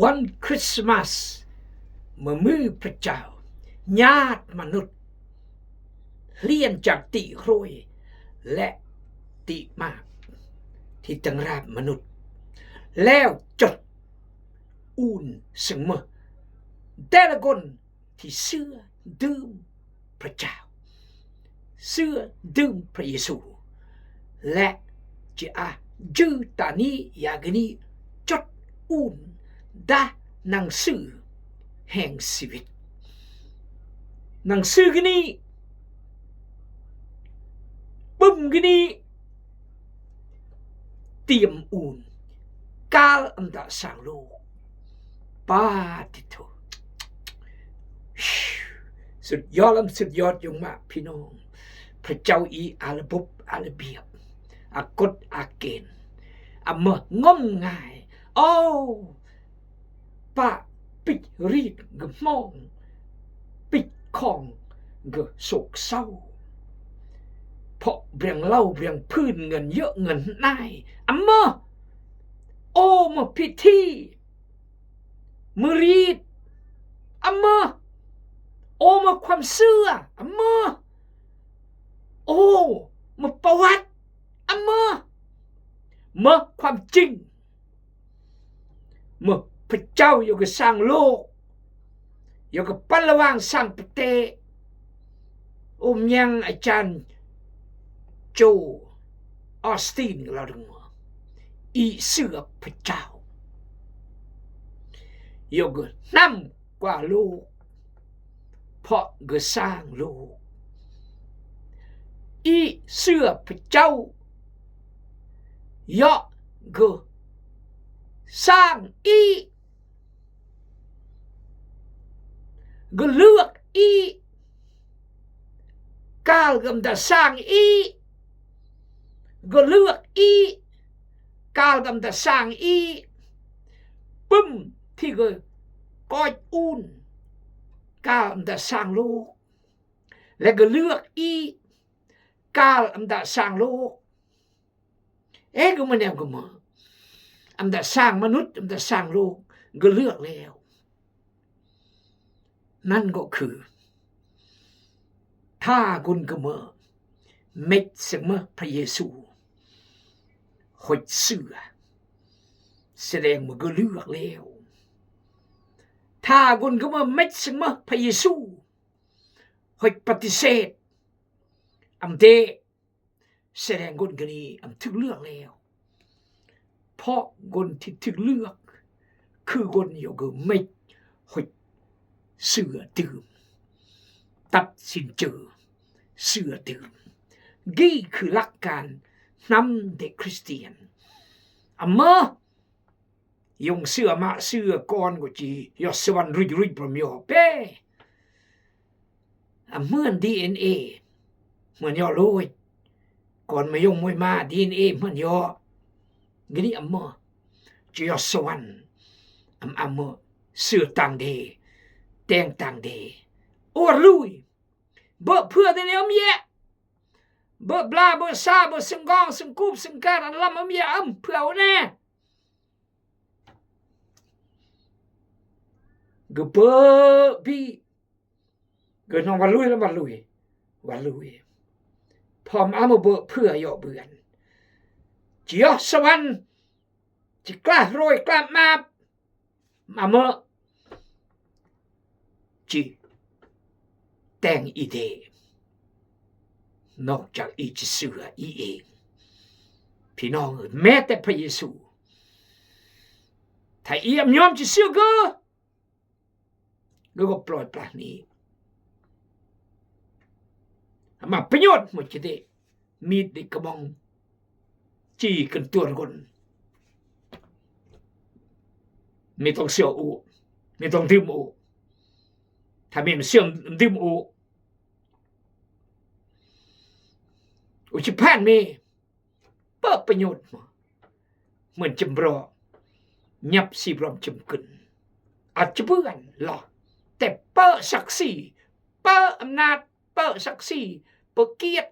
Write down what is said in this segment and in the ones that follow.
ວັນຄຣິສມາສ ເມື່ອມື້ພຣະເຈົ້າ ຍາດມະນຸດ ຮຽນຈາກຕິໂຮຍ ແລະ ຕິມາກ ທີ່ຕັ້ງລາບມະນຸດ ແລ້ວຈົດອູນເຊິ່ງເມີ ແຕ່ລະຄົນ ທີ່ເຊື່ອດື່ມພຣະເຈົ້າ, ເຊື່ອດື່ມພຣະເຢຊູ ແລະ ຈະອາຢືຕານີ ຢາກີນີ ຈົດອູນດາໜັງສືແຫ່ງຊີວິດ. ໜັງສືກີນີ ປຶ້ມກີນີ ຕຽມອູນ ການອຳຕະສ້າງໂລກ. ປາຕິໂທ ສຸດຍອດລຳ ສຸດຍອດຍົງມາກພີ່ນ້ອງ. ພຣະເຈົ້າອີອາລະບົບ ອາລະບຽບ ອາກົດອາເກນ ອາເມີງົມງາຍ ໂອ້ ປະປິດຣີດກະໝອງ ປິດຂອງກະໂສກເສົ້າ ເພາະບຽງເຫຼົ້າບຽງພື້ນ ເງິນເຍີະເງິນໜ້າຍ ອາເມີ ໂອ ເມີພິທີ ເມີຣີດ ອາເມີ ໂອ ເມີຄວາມເຊື່ອ ອາເມີ ໂອ ເມີປະຫວັດ ອາເມີ ເມີຄວາມຈິງ ເມີພຣະເຈົ້າ ຢາກກະສ້າງໂລກ ຢາກກະປັນລະຫວ່າງສ້າງປະເຕດ. ໂອ ແມ່ນຫຍັງອາຈານໂຈ ອອສຕິນ ລາວເຖິງວ່າ ອີເຊື່ອພຣະເຈົ້າ ຢາກກະນຳກວ່າໂລກ ເພາະກະສ້າງໂລກ ອີເຊື່ອພຣະເຈົ້າ ຢາກກະສ້າງອີ ກະເລືອກອີ ການອຳຕະສ້າງອີ ກະເລືອກອີ ການອຳຕະສ້າງອີ ປຶ້ມທີ່ກະກອດອຸ່ນ ການອຳຕະສ້າງໂລກ ແລະ ກະເລືອກອີ ການອຳຕະສ້າງໂລກ. ເອ ກະມາແນວກະມາ ອຳຕະສ້າງມະນຸດ ອຳຕະສ້າງໂລກ ກະເລືອກແລ້ວ. ນັ້ນກໍຄື ຖ້າຄົນກະມາເມັດສະເໝີພຣະເຢຊູ ຫົດເຊື່ອ ສະແດງວ່າກະເລືອກແລ້ວ. ຖ້າຄົນກະມາເມັດສະເໝີພຣະເຢຊູ ຫົດປະຕິເສດ ອຳເດ ສະແດງຄົນຄົນນີ້ອຳຖືກເລືອກແລ້ວ ເພາະຄົນທີ່ຖືກເລືອກ ຄືຄົນຢາກກະເມັດ ຫົດເຊື່ອຕື່ມ ຕັດສິນເຈີເຊື່ອຕື່ມ. ນີ້ຄືຫຼັກການນຳເດັກຄຣິສຕຽນ ອາເມີ ຢົງເຊື່ອມະເຊື່ອກ່ອນກໍຈີ ຢອດສະຫວັນລຸຍລຸຍພຣມຢໍເປ ອາເໝືອນດີເອັນເອ ເໝືອນຢໍໂລຍ ກ່ອນມະຍົງມວຍມາ ດີເອັນເອ ເໝືອນຢໍ ງະນີ້ອາເມີ ຈະຢອດສະຫວັນ ອຳ ອາເມີ ເຊື່ອຕ່າງເດ ແຕ່ງຕ່າງເດ ອວດລຸຍ ເບີເຜື່ອແຕ່ແນວເມຍ ເບີບລາ ເບີຊາ ເບີຊຶງກອງ ຊຶງກູບ ຊຶງກາດ ອັນລຳອາເມຍ ອຳເຜື່ອແນ ກະເບີບີ ກະນ້ອງວັນລຸຍ ລະວັນລຸຍ ວັນລຸຍ ພ້ອມອາມາເບີເຜື່ອເຍາະເບືອນ ຈະຢອດສະຫວັນ ຈະກະໂຣຍກະມາບ ມາເມີ ຈິແຕ່ງອີເດ ນອກຈາກອີຈະເຊື່ອອີເອງ ພີ່ນ້ອງເອີຍ ແມ້ແຕ່ພຣະເຢຊູ ຖ້າອີອາມຍອມຈະເຊື່ອກະ ກະກໍປ່ອຍປະນີ້ ມາປະໂຫຍດ ມັນຈະໄດ້ມີດໄດ້ກະບອງ ຈີກັນຕົວະຄົນ ມີຕ້ອງເຊື່ອອູ ມີຕ້ອງດື່ມອູ ຖ້າມີມັນເຊື່ອມດື່ມອູ ອຸຈິບແພນມີ ເປີປະໂຫຍດ ເໝືອນຈຳບຣໍ ຍັບຊີບຣອມຈຳກຶນ ອາດຈະເບື່ອນລະ ແຕ່ເປີສັກສີ ເປີອຳນາດ ເປີສັກສີ ເປີກຽດ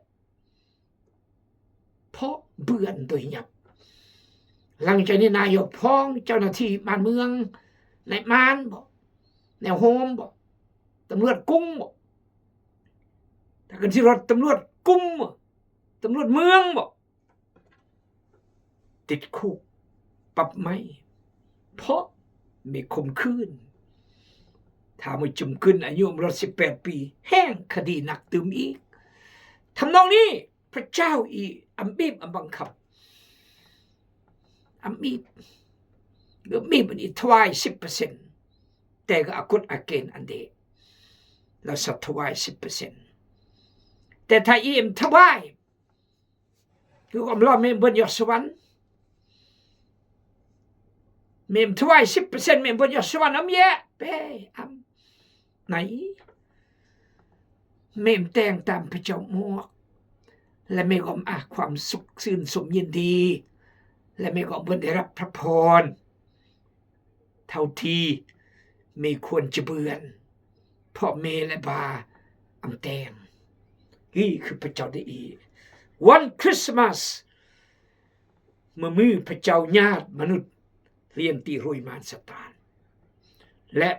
ເພາະເບື່ອນໂດຍຫຍັບ. ຫຼັງຈາກນີ້ນາຍົກພ້ອງເຈົ້າໜ້າທີ່ບ້ານເມືອງ ນາຍມານບໍ? ແນວໂຮມບໍ? ຕຳຫຼວດກຸງບໍ? ຖ້າກັນຊິລອດຕຳຫຼວດກຸງບໍ? ຕຳຫຼວດເມືອງບໍ? ຕິດຄຸກ ປັບໃໝ ເພາະມີຂົ່ມຂືນ. ຖ້າມາຈຸມກຶນອາຍຸບໍ່ຮອດສິບແປດປີ ແຮ່ງຄະດີໜັກຕື່ມອີກ. ທຳນອງນີ້ ພະເຈົ້າອີອຳບີບອຳບັງຄັບ ອຳບີບ ອຳບີບອັນນີ້ຖວາຍສິບເປີເຊັນ ແຕ່ກໍອາກົດອາເກນອັນເດ ລະສັດຖວາຍສິບເປີເຊັນ ແຕ່ຖ້າອີມຖວາຍ ຄືຄວາມລອມແມ່ນເບິ່ນຍອດສະຫວັນ ແມ່ນຖວາຍສິບເປີເຊັນ ແມ່ນເບິ່ນຍອດສະຫວັນອຳແຍະ ເປ້ ອຳ ໃນ ແມ່ນແຕ່ງຕາມພະເຈົ້າໝວກ ແລະ ແມ່ນກໍອາຄວາມສຸກຊື່ນຊົມຍິນດີ ແລະ ແມ່ນກໍເພິ່ນໄດ້ຮັບພະພອນ ເທົ່າທີ່ແມ່ຄວນຈະເບືອນ ເພາະແມ່ແລະບາອຳແຕ່ງ. ນີ້ຄືພະເຈົ້າໄດ້ອີ ວັນຄຣິສມາສ ເມື່ອມື້ພະເຈົ້າຍາດມະນຸດ ລຽນຕີໂຮຍມານສະຕານ ແລະ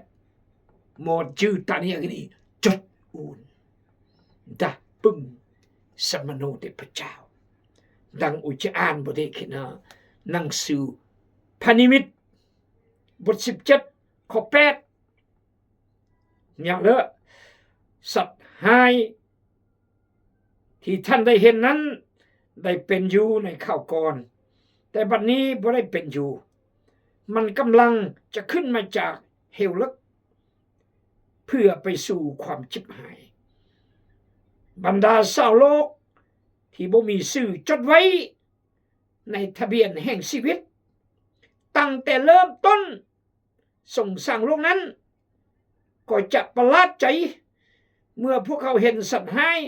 ໝໍຈື່ຕານຍາກະນີຈົດອູນ ດາປຶ້ມສະມະໂນເດພະເຈົ້າ ດັ່ງອຸຈະອ່ານບໍ່ໄດ້ເຂດເນາະ ໜັງສືພະນິມິດ ບົດສິບເຈັດ ຂໍ້ແປດ ຢ່າເລີະ ສັດຮ້າຍ ທີ່ທ່ານໄດ້ເຫັນນັ້ນ ໄດ້ເປັນຢູ່ໃນຄາວກ່ອນ, ແຕ່ບັດນີ້ບໍ່ໄດ້ເປັນຢູ່. ມັນກຳລັງຈະຂຶ້ນມາຈາກເຫວເລິກ ເພື່ອໄປສູ່ຄວາມຈິບຫາຍ. ບັນດາຊາວໂລກທີ່ບໍ່ມີຊື່ຈົດໄວ້ໃນທະບຽນແຫ່ງຊີວິດ ຕັ້ງແຕ່ເລີ່ມຕົ້ນ ຊົງສ້າງໂລກນັ້ນ ກໍຈະປະຫຼາດໃຈ ເມື່ອພວກເຂົາເຫັນສັດຮ້າຍ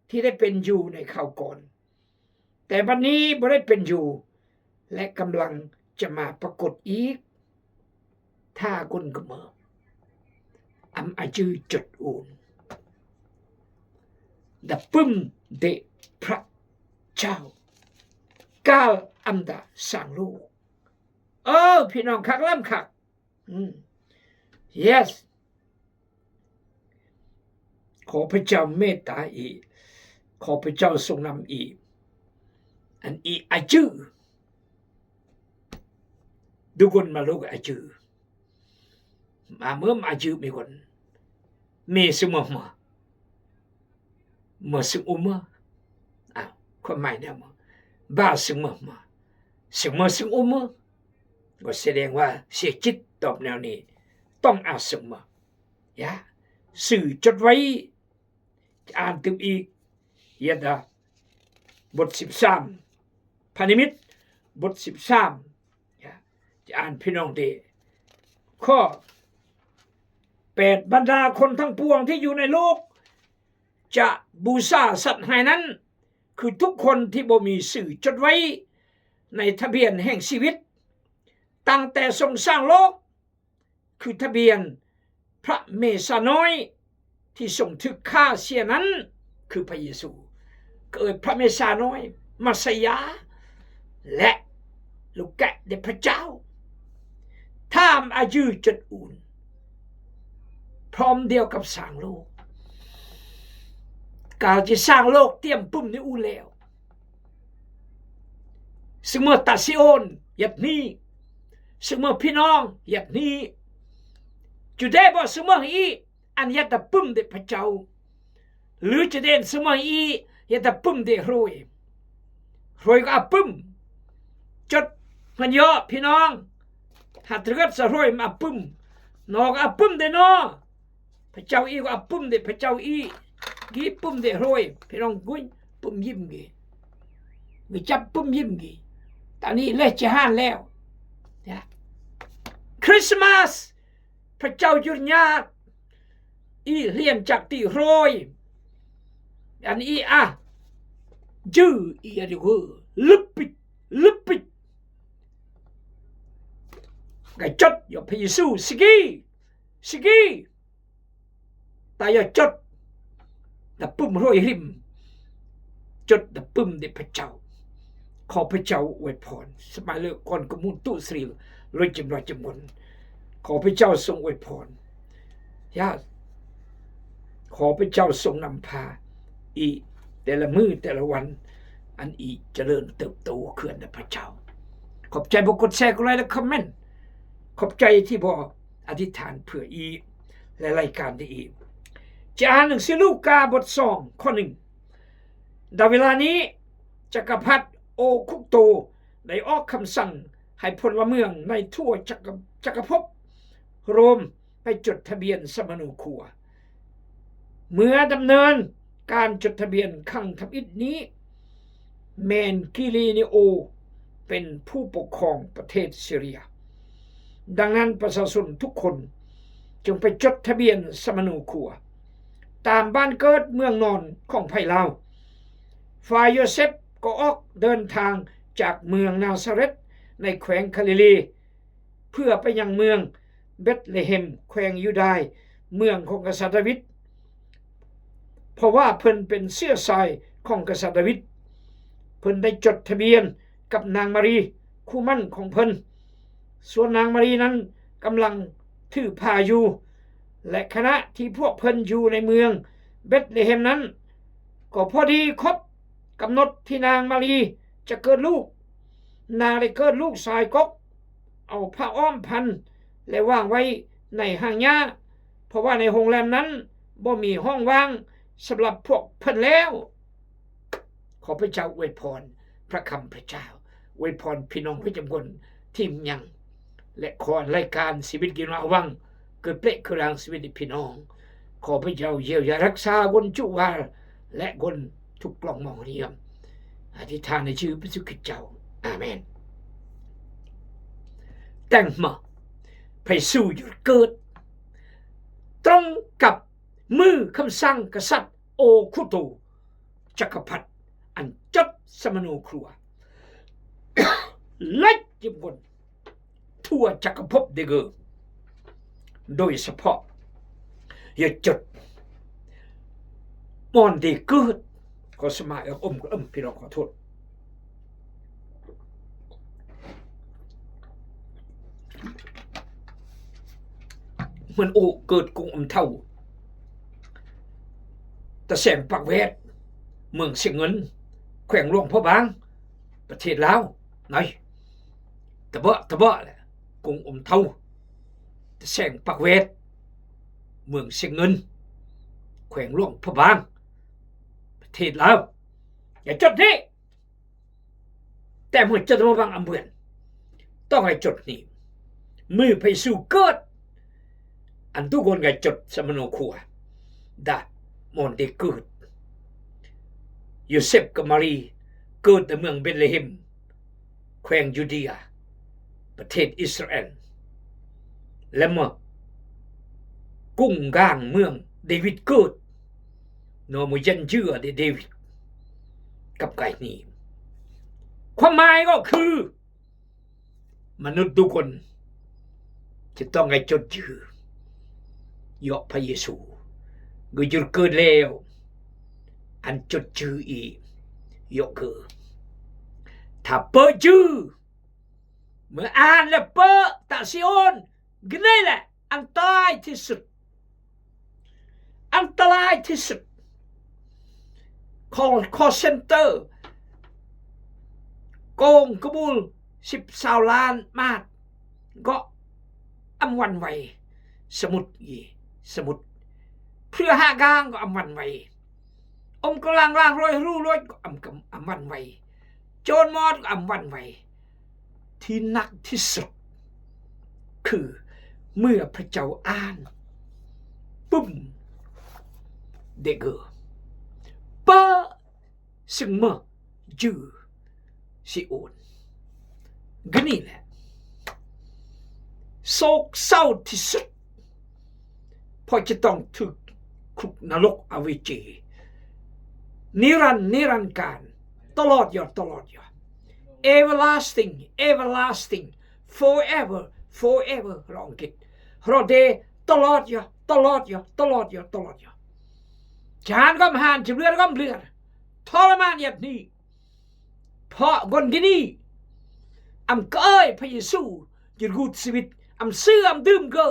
ທີ່ໄດ້ເປັນຢູ່ໃນຄາວກ່ອນ, ແຕ່ບັດນີ້ບໍ່ໄດ້ເປັນຢູ່ ແລະ ກຳລັງຈະມາປາກົດອີກ. ຖ້າກຸນກະເມີ ອຳອາຈື່ຈົດອູນ ດາປຶ້ມເດພະເຈົ້າ ກາລອຳດາສ້າງໂລກ. ເອີ ພີ່ນ້ອງ ຄັກລ້ຳຄັກ. ອືມ yes. ຂໍພະເຈົ້າເມດຕາອີກ, ຂໍພະເຈົ້າຊົງນຳອີກ. ອັນອີອາຈື່ ດູກົນມາລູກອາຈື່ ມາເມີມາອາຈື່ມີຄົນ ເມຊຶມມາ ເມີຊຶມອຸມມາ ອ້າວ ຄວາມໝາຍແນວມາ ບາຊຶມມາ ຊຶມມາຊຶມອຸມມາ ກໍສະແດງວ່າເສຍຈິດຕອບແນວນີ້ ຕ້ອງອາຊຶມມາ ຍາ ຊື່ຈົດໄວ້ ຈະອ່ານຕື່ມອີກ ເຢຍດາ ບົດສິບສາມ ພະນິມິດ ບົດສິບສາມ ຈະອ່ານພີ່ນ້ອງເດ ຂໍ້ແປດ ບັນດາຄົນທັງປວງທີ່ຢູ່ໃນໂລກ ຈະບູຊາສັດຮ້າຍນັ້ນ ຄືທຸກຄົນທີ່ບໍ່ມີຊື່ຈົດໄວ້ໃນທະບຽນແຫ່ງຊີວິດ ຕັ້ງແຕ່ຊົງສ້າງໂລກ ຄືທະບຽນພະເມຊານ້ອຍທີ່ຊົງຖືກຂ້າເສຍນັ້ນ ຄືພະເຢຊູ ກໍເອີ້ນພະເມຊານ້ອຍ ມາສຍາ ແລະ ລູກແກະເດພະເຈົ້າ. ຖາມອາຢືຈົດອູນ ພ້ອມດຽວກັບສ້າງໂລກ. ກາວຈະສ້າງໂລກ ຕຽມປຶ້ມໃນອູແລ້ວ. ສະເໝີຕາຊີໂອນ ຢາກໜີ. ສະເໝີພີ່ນ້ອງ ຢາກໜີ. ຈະໄດ້ບໍ່ສະເໝີອີ ອັນຢາກຕາປຶ້ມເດພະເຈົ້າ ຫຼືຈະເດນສະເໝີອີ ຢາກຕາປຶ້ມເດໂຮຍ. ໂຮຍກໍອາປຶ້ມ ຈົດມັນຍໍພີ່ນ້ອງ ຫາເທື່ອສະໂຮຍມາອາປຶ້ມ ນໍກໍອາປຶ້ມເດນໍ. ພະເຈົ້າອີກໍອາປຶ້ມເດພະເຈົ້າອີ ກີປຶ້ມເດໂຮຍ. ພີ່ນ້ອງກຸ້ຍປຶ້ມຍິ້ມກີ ມີຈັບປຶ້ມຍິ້ມກີ ຕອນນີ້ເລຈະຫານແລ້ວ. ຄຣິສມາສ ພະເຈົ້າຢຸດຍາດ ອີຮຽນຈັກຕີໂຮຍ ອັນອີອາຈື່ ອີອາດິເວີ ລຶບປິດ ລຶບປິດ ກະຈົດຢໍພະເຢຊູ ສະກີ ສະກີ ຕາຢໍຈົດ ດາປຶ້ມໂຮຍຮິມ ຈົດດາປຶ້ມເດພະເຈົ້າ. ຂໍພະເຈົ້າອວຍພອນ ສະມາເລີກອນກະມູນຕຸສຣີ ໂລຍຈິມລອຍຈິມມົນ. ຂໍພະເຈົ້າຊົງອວຍພອນ. ຢາ ຂໍພະເຈົ້າຊົງນຳພາອີກແຕ່ລະມື້ແຕ່ລະວັນ ອັນອີກຈະເລີນເຕີບໂຕເຂື່ອນໃນພະເຈົ້າ. ຂອບໃຈບໍ່ກົດແຊ ກົດໄລ ແລະ ຄອມເມັນ. ຂອບໃຈທີ່ບໍ່ອະທິຖານເພື່ອອີກ ແລະ ລາຍການທີ່ອີກ. ຈະອ່ານໜັງສືລູກາ ບົດສອງ ຂໍ້ໜຶ່ງ. ດາເວລານີ້ ຈັກກະພັດໂອຄຸໂຕ ໄດ້ອອກຄຳສັ່ງໃຫ້ພົນລະເມືອງໃນທົ່ວຈັກກະ ຈັກກະພົບໂຣມ ໄປຈົດທະບຽນສຳມະໂນຄົວ. ເມື່ອດຳເນີນການຈົດທະບຽນຄັ້ງທຳອິດນີ້ ແມ່ນກີລີນີໂອເປັນຜູ້ປົກຄອງປະເທດຊີເຣຍ. ດັ່ງນັ້ນ ປະຊາຊົນທຸກຄົນຈຶ່ງໄປຈົດທະບຽນສຳມະໂນຄົວຕາມບ້ານເກີດເມືອງນອນຂອງໃຜລາວ. ຝ່າຍໂຢເຊັບກໍອອກເດີນທາງຈາກເມືອງນາຊາເລັດໃນແຂວງກາລີລີ ເພື່ອໄປຍັງເມືອງເບັດເລເຮັມ ແຂວງຢູດາຍ ເມືອງຂອງກະສັດດາວິດ, ເພາະວ່າເພິ່ນເປັນເຊື້ອສາຍຂອງກະສັດດາວິດ. ເພິ່ນໄດ້ຈົດທະບຽນກັບນາງມາຣີ ຄູ່ໝັ້ນຂອງເພິ່ນ, ສ່ວນນາງມາຣີນັ້ນກຳລັງຖືພາຢູ່. ແລະ ຂະນະທີ່ພວກເພິ່ນຢູ່ໃນເມືອງເບັດເລເຮັມນັ້ນ ກໍພໍດີຄົບກຳນົດທີ່ນາງມາຣີຈະເກີດລູກ. ນາງໄດ້ເກີດລູກຊາຍກົກ, ເອົາຜ້າອ້ອມພັນ ແລະ ວາງໄວ້ໃນຮ່າງຫຍ້າ, ເພາະວ່າໃນໂຮງແຮມນັ້ນບໍ່ມີຫ້ອງວ່າງສຳລັບພວກເພິ່ນແລ້ວ. ຂໍພະເຈົ້າອວຍພອນພະຄຳພະເຈົ້າ, ອວຍພອນພີ່ນ້ອງທຸກຄົນທີ່ຍັງ ແລະ ຂໍໃຫ້ລາຍການຊີວິດກິນວາວັງ ເກີດເປະຄືລາງຊີວິດໃຫ້ພີ່ນ້ອງ. ຂໍພະເຈົ້າຢຽວຢາຮັກສາຄົນຈຸວາ ແລະ ຄົນທຸກກລ່ອງມອງຮຽມ. ອະທິຖານໃນຊື່ພະເຢຊູຄຣິດເຈົ້າ. ອາເມນ. ແຕ່ງມາ ພະເຢຊູຢຸດເກີດ ຕຣົງກັບມື້ຄຳສັ່ງກະສັດໂອຄຸໂຕ ຈັກກະພັດອັນຈົດສຳມະໂນຄົວ ແລະ ເຈັບຄົນ ທົ່ວຈັກກະພົບເດເກີ ໂດຍສະເພາະ ຢ່າຈົດບ່ອນທີ່ເກີດ. ຂໍສະມາເອື້ອມ ພີ່ນ້ອງຂໍໂທດ. ເມືອງໂອ ເກີດກຸງອຳເທົາ ຕະແສງປາກແວດ ເມືອງຊຽງເງິນ ແຂວງຫຼວງພະບາງ ປະເທດລາວ. ໄນ ຕະເບາະ ຕະເບາະແຫຼະ ກຸງອຳເທົາ ຕະແສງປາກແວດ ເມືອງຊຽງເງິນ ແຂວງຫຼວງພະບາງ ປະເທດລາວ. ຢ່າຈົດນີ້ ແຕ່ເມື່ອຈະມາວາງອຳເບືອນ ຕ້ອງໃຫ້ຈົດນີ້ ມື້ພະເຢຊູເກີດ ອັນທຸກຄົນກໍຈົດສຳມະໂນຄົວ ດາດໝອນທີ່ເກີດ. ໂຢເຊັບກັບມາຣີເກີດໃນເມືອງເບັດເລເຮັມ ແຂວງຢູເດຍ ປະເທດອິດສະຣາແອນ ແລະ ມາກຸງກາງເມືອງເດວິດເກີດ ເນາະ ເມືອງເຢັນເຈື່ອເດ ເດວິດ ກັບໄກນີ້. ຄວາມໝາຍກໍຄື ມະນຸດທຸກຄົນຈະຕ້ອງໄດ້ຈົດຈື່ ເຍາະພະເຢຊູ ກໍຢຸດເກີດແລ້ວ. ອັນຈົດຈື່ອີກ ເຍາະຄື ຖ້າເປີະຈື່ ເມື່ອອ່ານແລ້ວເປີະຕາຊິໂອນ ກະນີ້ແຫຼະອັນຕາຍທີ່ສຸດ. ອັນຕະລາຍທີ່ສຸດ. ຄໍ ຄໍເຊັນເຕີ ໂກງກະບູນສິບຊາວລ້ານບາດ ກໍອຳວັນໄວ. ສະມຸດອີ ສະມຸດ ເພື່ອຫາກາງກໍອຳວັນໄວ. ອົມກຳລັງລ້າງໂລຍ ຮູ້ໂລຍ ກໍອຳ ອຳວັນໄວ. ໂຈນມອດກໍອຳວັນໄວ. ທີ່ໜັກທີ່ສຸດຄືເມື່ອພະເຈົ້າອ່ານປຶ້ມເດເກີ ເປີ ຊຶ່ງເມືອຈື່ຊິໂອນ ກໍນີ້ແຫຼະ ໂສກເສົ້າທີ່ສຸດ ເພາະຈະຕ້ອງຖືກຄຸກນະລົກອະເວຈີ ນິລັນ ນິລັນການ ຕະຫຼອດຢູ່ ຕະຫຼອດຢູ່ everlasting everlasting forever forever ລາວອັງກິດ ຮອດເດ ຕະຫຼອດຢູ່ ຕະຫຼອດຢູ່ ຕະຫຼອດຢູ່ ຕະຫຼອດຢູ່. ຈະຫານກໍຫານ ຈະເບືອດກໍເບືອດ ທໍລະມານຢ່າງນີ້ ເພາະຄົນທີ່ນີ້ ອຳກະເອີຍພະເຢຊູ ຈະຮູດຊີວິດ ອຳເຊື່ອມດື່ມເກີ ກໍ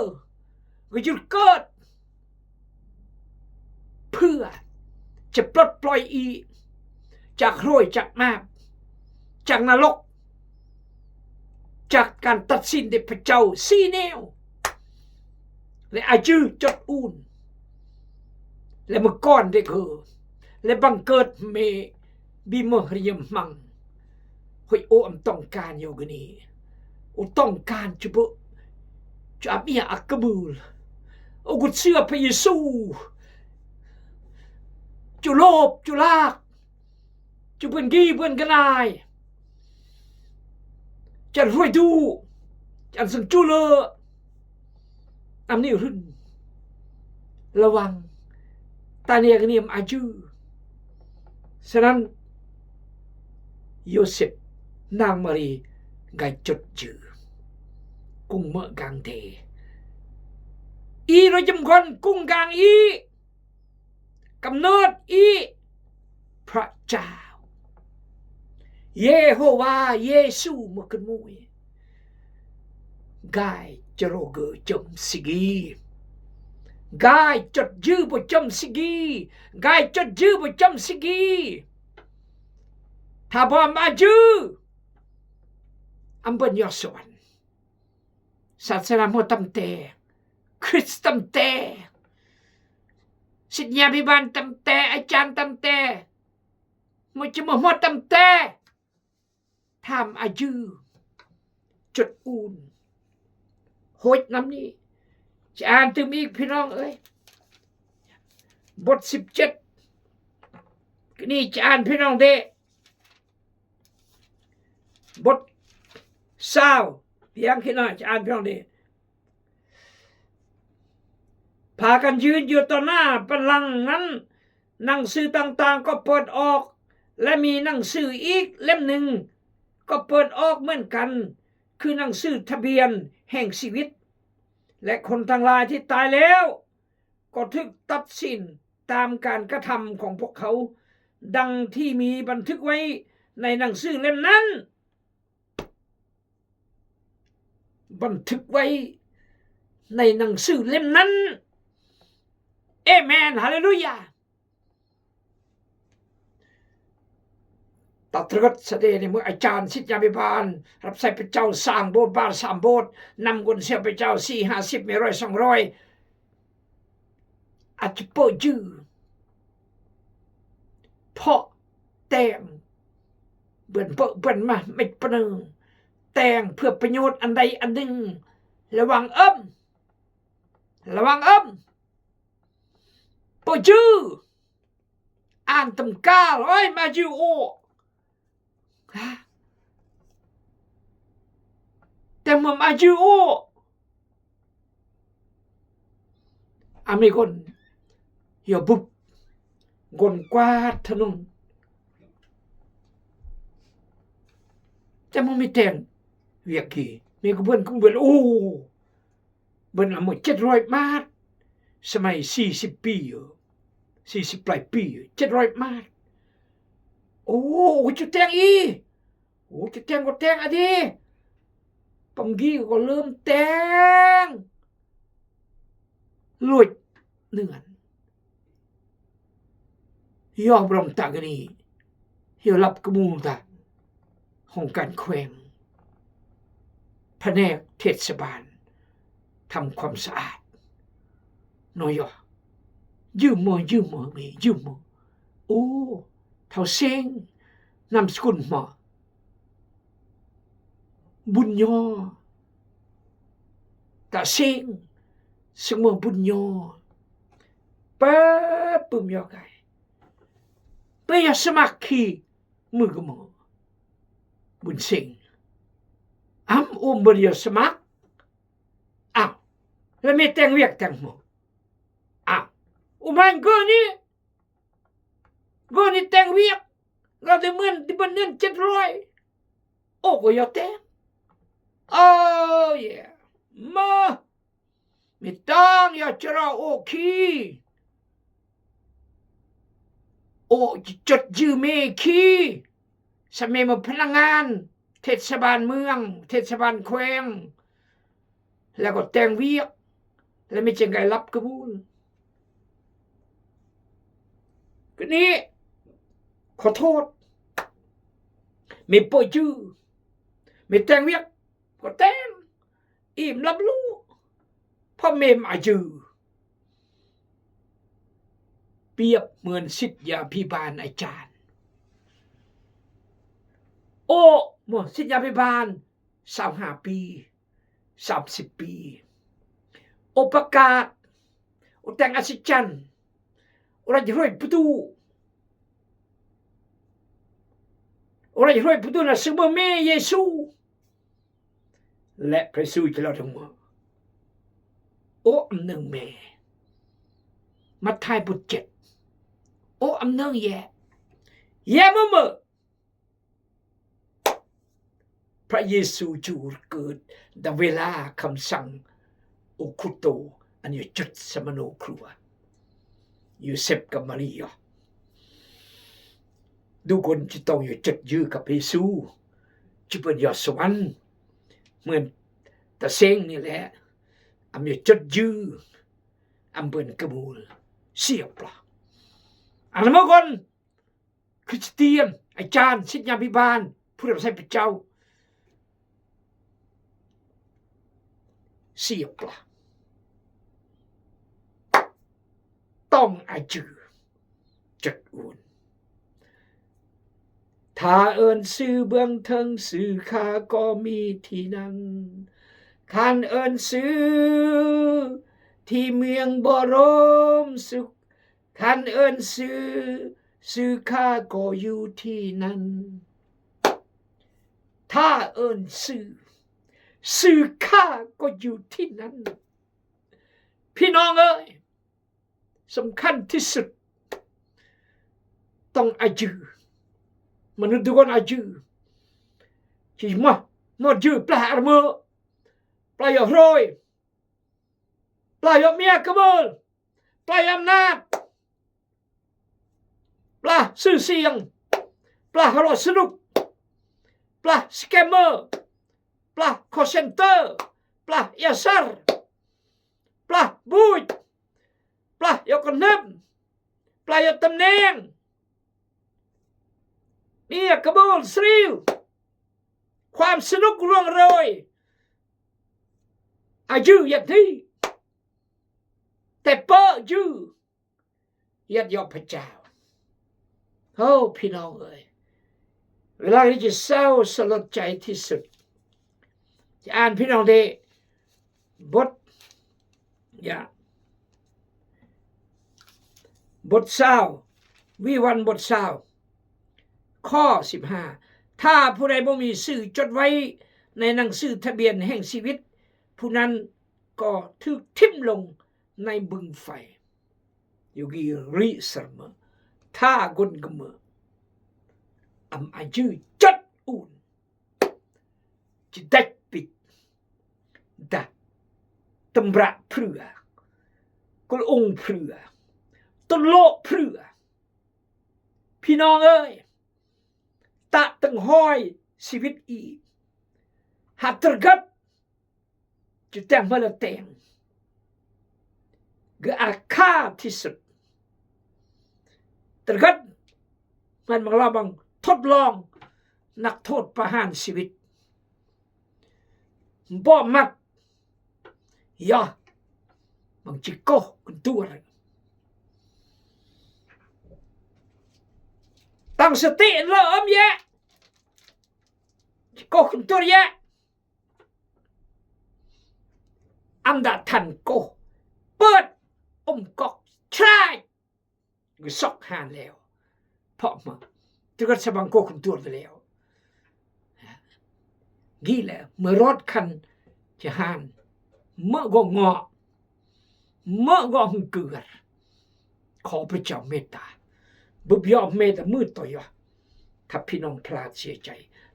ຢຸດເກີດ ເພື່ອຈະປົດປ່ອຍອີກຈາກໂຮຍ ຈາກບາບ ຈາກນະລົກ ຈາກການຕັດສິນທີ່ພະເຈົ້າຊີ້ແນວ ແລະ ອາຈື່ຈົດອູນ ແລະ ເມື່ອກ່ອນໄດ້ເຄີ ແລະ ບັງເກີດເມ ບິມະຮະຍຳມັງ ໂອ້ຍ ໂອ ອຳຕ້ອງການໂຍກະນີ ໂອ ຕ້ອງການຈຸບ ຈຸອາເມຍອາກະບູລ ໂອ ກຸດເຊື່ອພະເຢຊູ ຈຸໂລບ ຈຸລາກ Chu buen gi buen grai, chan ruai du, chan sân chu lơ, am ni rhun, la wang, ta nia gniam a ju. Sân nan, Yôsep, nang Mari, gai chot ju, kung mơ gang te. I roi jăm gon kung gang i. ກຳເນີດອີກ ພະເຈົ້າ ເຢໂຮວາ ເຢຊູ ມາຂຶ້ນມຸ້ຍ ກາຍຈະໂຣເກີຈົມຊິກີ ກາຍຈົດຢືບໍຈົມຊິກີ ກາຍຈົດຢືບໍຈົມຊິກີ ຖ້າບໍ່ມາຢື ອຳເບິ່ນຍອດສະຫວັນ ສາສະໜາມົວຕຳແຕ ຄຣິສຕຳແຕ ສິດຍາພິບານຕຳແຕ ອາຈານຕຳແຕ ມະຈະມະຫົວຕຳແຕ ຖາມອາຍຸ ຈົດອູນ ໂຫດນຳນີ້ ຈະອ່ານຕື່ມອີກພີ່ນ້ອງເອີຍ ບົດສິບເຈັດ ນີ້ຈະອ່ານພີ່ນ້ອງເດ້ ບົດຊາວ ພຽງແຄ່ນ້ອຍ ຈະອ່ານພຽງນີ້ ພາກັນຢືນຢູ່ຕໍ່ໜ້າບັນລັງນັ້ນ ໜັງສືຕ່າງໆກໍເປີດອອກ ແລະ ມີໜັງສືອີກເຫຼັ້ມໜຶ່ງກໍເປີດອອກເໝືອນກັນ ຄືໜັງສືທະບຽນແຫ່ງຊີວິດ ແລະ ຄົນທັງຫຼາຍທີ່ຕາຍແລ້ວ ກໍຖືກຕັດສິນຕາມການກະທຳຂອງພວກເຂົາ ດັ່ງທີ່ມີບັນທຶກໄວ້ໃນໜັງສືເຫຼັ້ມນັ້ນ ບັນທຶກໄວ້ໃນໜັງສືເຫຼັ້ມນັ້ນ. ເອເມນ ຮາເລລູຢາ. ຕະເຕີດສະເດໃນເມື່ອອາຈານສິດຍາພິບານ ຮັບໃຊ້ພະເຈົ້າ ສ້າງໂບດບາດສາມໂບດ ນຳຄົນເຊື່ອພະເຈົ້າສີ່ຫ້າສິບ ແມ່ນຮ້ອຍສອງຮ້ອຍ ອາດຈະເປີດຈື່ ເພາະແຕ່ງເບືອນເປີເບືອນມາ ເມັດປະເນີງ ແຕ່ງເພື່ອປະໂຫຍດອັນໃດອັນໜຶ່ງ ລະວັງເອີ້ມ ລະວັງເອີ້ມ ປະຈື່ ອ່ານຕຳກາລ ໂອ້ຍ ມາຢູໂອ ແຕ່ເມື່ອມາຢູໂອ ອາມີຄົນຢາບຸບ ຄົນກວາດຖະໜົນ ແຕ່ມັນມີແຕ່ງວຽກກີ ມີກະເບືອນ ກະເບືອນ ໂອ້ ເບິ່ງເອົາໝົດເຈັດຮ້ອຍບາດ ສະໄໝສີ່ສິບປີ ສີ່ສິບປາຍປີ ເຈັດຮ້ອຍບາດ ໂອ້ ໂອ້ ຈະແຕ່ງອີ ໂອ້ ຈະແຕ່ງກໍແຕ່ງອະດີ ປຳກີກໍເລີ່ມແຕ່ງ ລວຍເໜືອນ ຍອມລອງຕາກະນີ ຍອມຮັບກະມູນຕາ ຫ້ອງການແຂວງ ພະແນກເທດສະບານ ທຳຄວາມສະອາດ ນ້ອຍຍໍ ຢືມເມີ ຢືມເມີ ແມ່ ຢືມເມີ ໂອ້ ເຖົ້າເສັງ ນາມສະກຸນເໝາະ ບຸນຍໍ ຕາເສັງ ສະເໝີບຸນຍໍ ເປີບປຶ້ມຍໍໄກ ເປີຍາສະໝັກຄີ ມືກະໝໍ ບຸນເສັງ ອ້ຳ ອຸມເບີຍສະໝັກ ອ້າວ ລະແມ່ແຕ່ງວຽກແຕ່ງໝໍ ອ້າວ ອຸມຫັ້ນເກີນີ້ ເກີນີ້ແຕ່ງວຽກ ລະໄດ້ເງິນ ໄດ້ເງິນເຈັດຮ້ອຍ ໂອ ກໍຢາກແຕ່ງ ໂອເຢ ມາ ມີຕັງຢາຈະລາໂອຄີ ໂອ ຈະຈົດຢືເມຄີ ສະເມມາພະນັກງານ ເທດສະບານເມືອງ ເທດສະບານແຂວງ ແລ້ວກໍແຕ່ງວຽກ ແລ້ວມີຈັ່ງໃດຮັບກະບູນ. ກະນີ້ ຂໍໂທດ ແມ່ເປີດຈື່ ແມ່ແຕ່ງວຽກ ກໍແຕ່ງ ອີ່ມຮັບຮູ້ ເພາະແມ່ອາຍຸ ປຽບເໝືອນສິດຍາພິບານອາຈານ ໂອ້ ໝໍສິດຍາພິບານ ຊາວຫ້າປີ ສາມສິບປີ ໂອປະກາດ ໂອແຕ່ງອັດສະຈັນ ໂອລາຈະຮວຍປະຕູ ໂອລາຈະຮວຍປະຕູນະ ຊຶ່ງເບິ່ງແມ່ເຢຊູ ແລະ ພຣະເຢຊູຈະເລົ່າທັງໝົດ ໂອອຳເນີງແມ່ ມັດທາຍບົດເຈັດ ໂອອຳເນີງແຢ ແຢເມີເມີ ພຣະເຢຊູຈູເກີດດາເວລາຄຳສັ່ງໂອຄຸໂຕ ອັນຢູ່ເຈັດສະມະໂນຄົວ ໂຢເຊັບກັບມາຣີ ດຸຄົນຈະຕ້ອງຢູ່ເຈັດຢືກັບເຢຊູ ຈະເປີນຢອດສະຫວັນ ເໝືອນຕາເສັງນີ້ແຫຼະ ອຳຢູ່ເຈັດຢື ອຳເປີນກະມູລ ສຽບລະ ອັນເມື່ອກ່ອນ ຄຣິສຕຽນ ອາຈານ ສິດຍາພິບານ ຜູ້ຮັບໃຊ້ພະເຈົ້າ ສຽບລະ ຕ້ອງອາຈື່ ຈັດອຸ່ນ ຖ້າເອີ້ນຊື່ເບື້ອງເທິງ ຊື່ຂ້າກໍມີທີ່ນັ້ນ ຄັນເອີ້ນຊື່ທີ່ເມືອງບໍລົມສຸກ ຄັນເອີ້ນຊື່ ຊື່ຂ້າກໍຢູ່ທີ່ນັ້ນ ຖ້າເອີ້ນຊື່ ຊື່ຂ້າກໍຢູ່ທີ່ນັ້ນ ພີ່ນ້ອງເອີຍ ສຳຄັນທີ່ສຸດ ຕ້ອງອາຢື ມະນຸດທຸກຄົນອາຢື ທີ່ມາ ໝົດຢື ປາອາຣະເມີ ປາຢອກໂຮຍ ປາຢອກເມຍກະເມີ ປາຢອກອຳນາດ ປາຊື່ສຽງ ປາຫົວເລາະສະໜຸກ ປາສະແກມເມີ ປາຄໍເຊັນເຕີ ປາເອສເຊັນ ປາບູດ ປາຢອກການເງິນ ປາຢອກຕຳແໜ່ງ ເມຍກະເມີ ສະຕຣີ ຄວາມສະໜຸກລ່ວງໂລຍ ອາຍຸຢ່າງນີ້ ແຕ່ເປີດຢູ່ ຢາດຢອກພະເຈົ້າ. ໂອ້ ພີ່ນ້ອງເອີຍ ເວລານີ້ຈະເສົ້າສະຫຼົດໃຈທີ່ສຸດ. ຈະອ່ານພີ່ນ້ອງເດ ບົດ ຢ່າ ບົດຊາວ ວີວັນ ບົດຊາວ ຂໍ້ສິບຫ້າ ຖ້າຜູ້ໃດບໍ່ມີຊື່ຈົດໄວ້ໃນໜັງສືທະບຽນແຫ່ງຊີວິດ ຜູ້ນັ້ນກໍຖືກຖິ້ມລົງໃນບຶງໄຟ. ໂຢກີຣິສະເໝີ ຖ້າກົນກະເໝີ ອຳອາຢືຈັດອູນ ຈະດັດປິດ ດາ ຕຳບະເຜືອ ກຸລອົງເຜືອ ຕົ້ນໂລກເຜືອ ພີ່ນ້ອງເອີຍ ຕະຕຶງຫ້ອຍຊີວິດອີກ ຫາກຕະກັດ ຈະແຕ່ງເມື່ອລະແຕ່ງ ຄືອາຄາທີ່ສຸດ ຕະກັດ ແມ່ນບັງລາບັງທົດລອງ ນັກໂທດປະຫານຊີວິດ ບໍ່ມັກ ຢາ ບັງຈິໂກ ຄຸນຕົວ ຕັ້ງສະຕິ ເລີອຳແຍະ ຈິໂກ ຄຸນຕົວແຍະ ອຳດາທັນໂກ ເປີດອົມກອກຊາຍ ກະຊອກຫານແລ້ວ ເພາະມາ ຕະກັດສະບັງໂກ ຄຸນຕົວໄປແລ້ວ ກີ້ແຫຼະ ເມື່ອຣອດຄັນຈະຫານ ເມື່ອກໍເງາະ ເມື່ອກໍຫຶງເກືອ ຂໍພະເຈົ້າເມດຕາ ບຸບຍອມເມດຕາມືຕໍ່ຢາ ຖ້າພີ່ນ້ອງພລາດເສຍໃຈ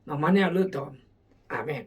ມາມາແນວເລີດຕອນ ອາເມນ.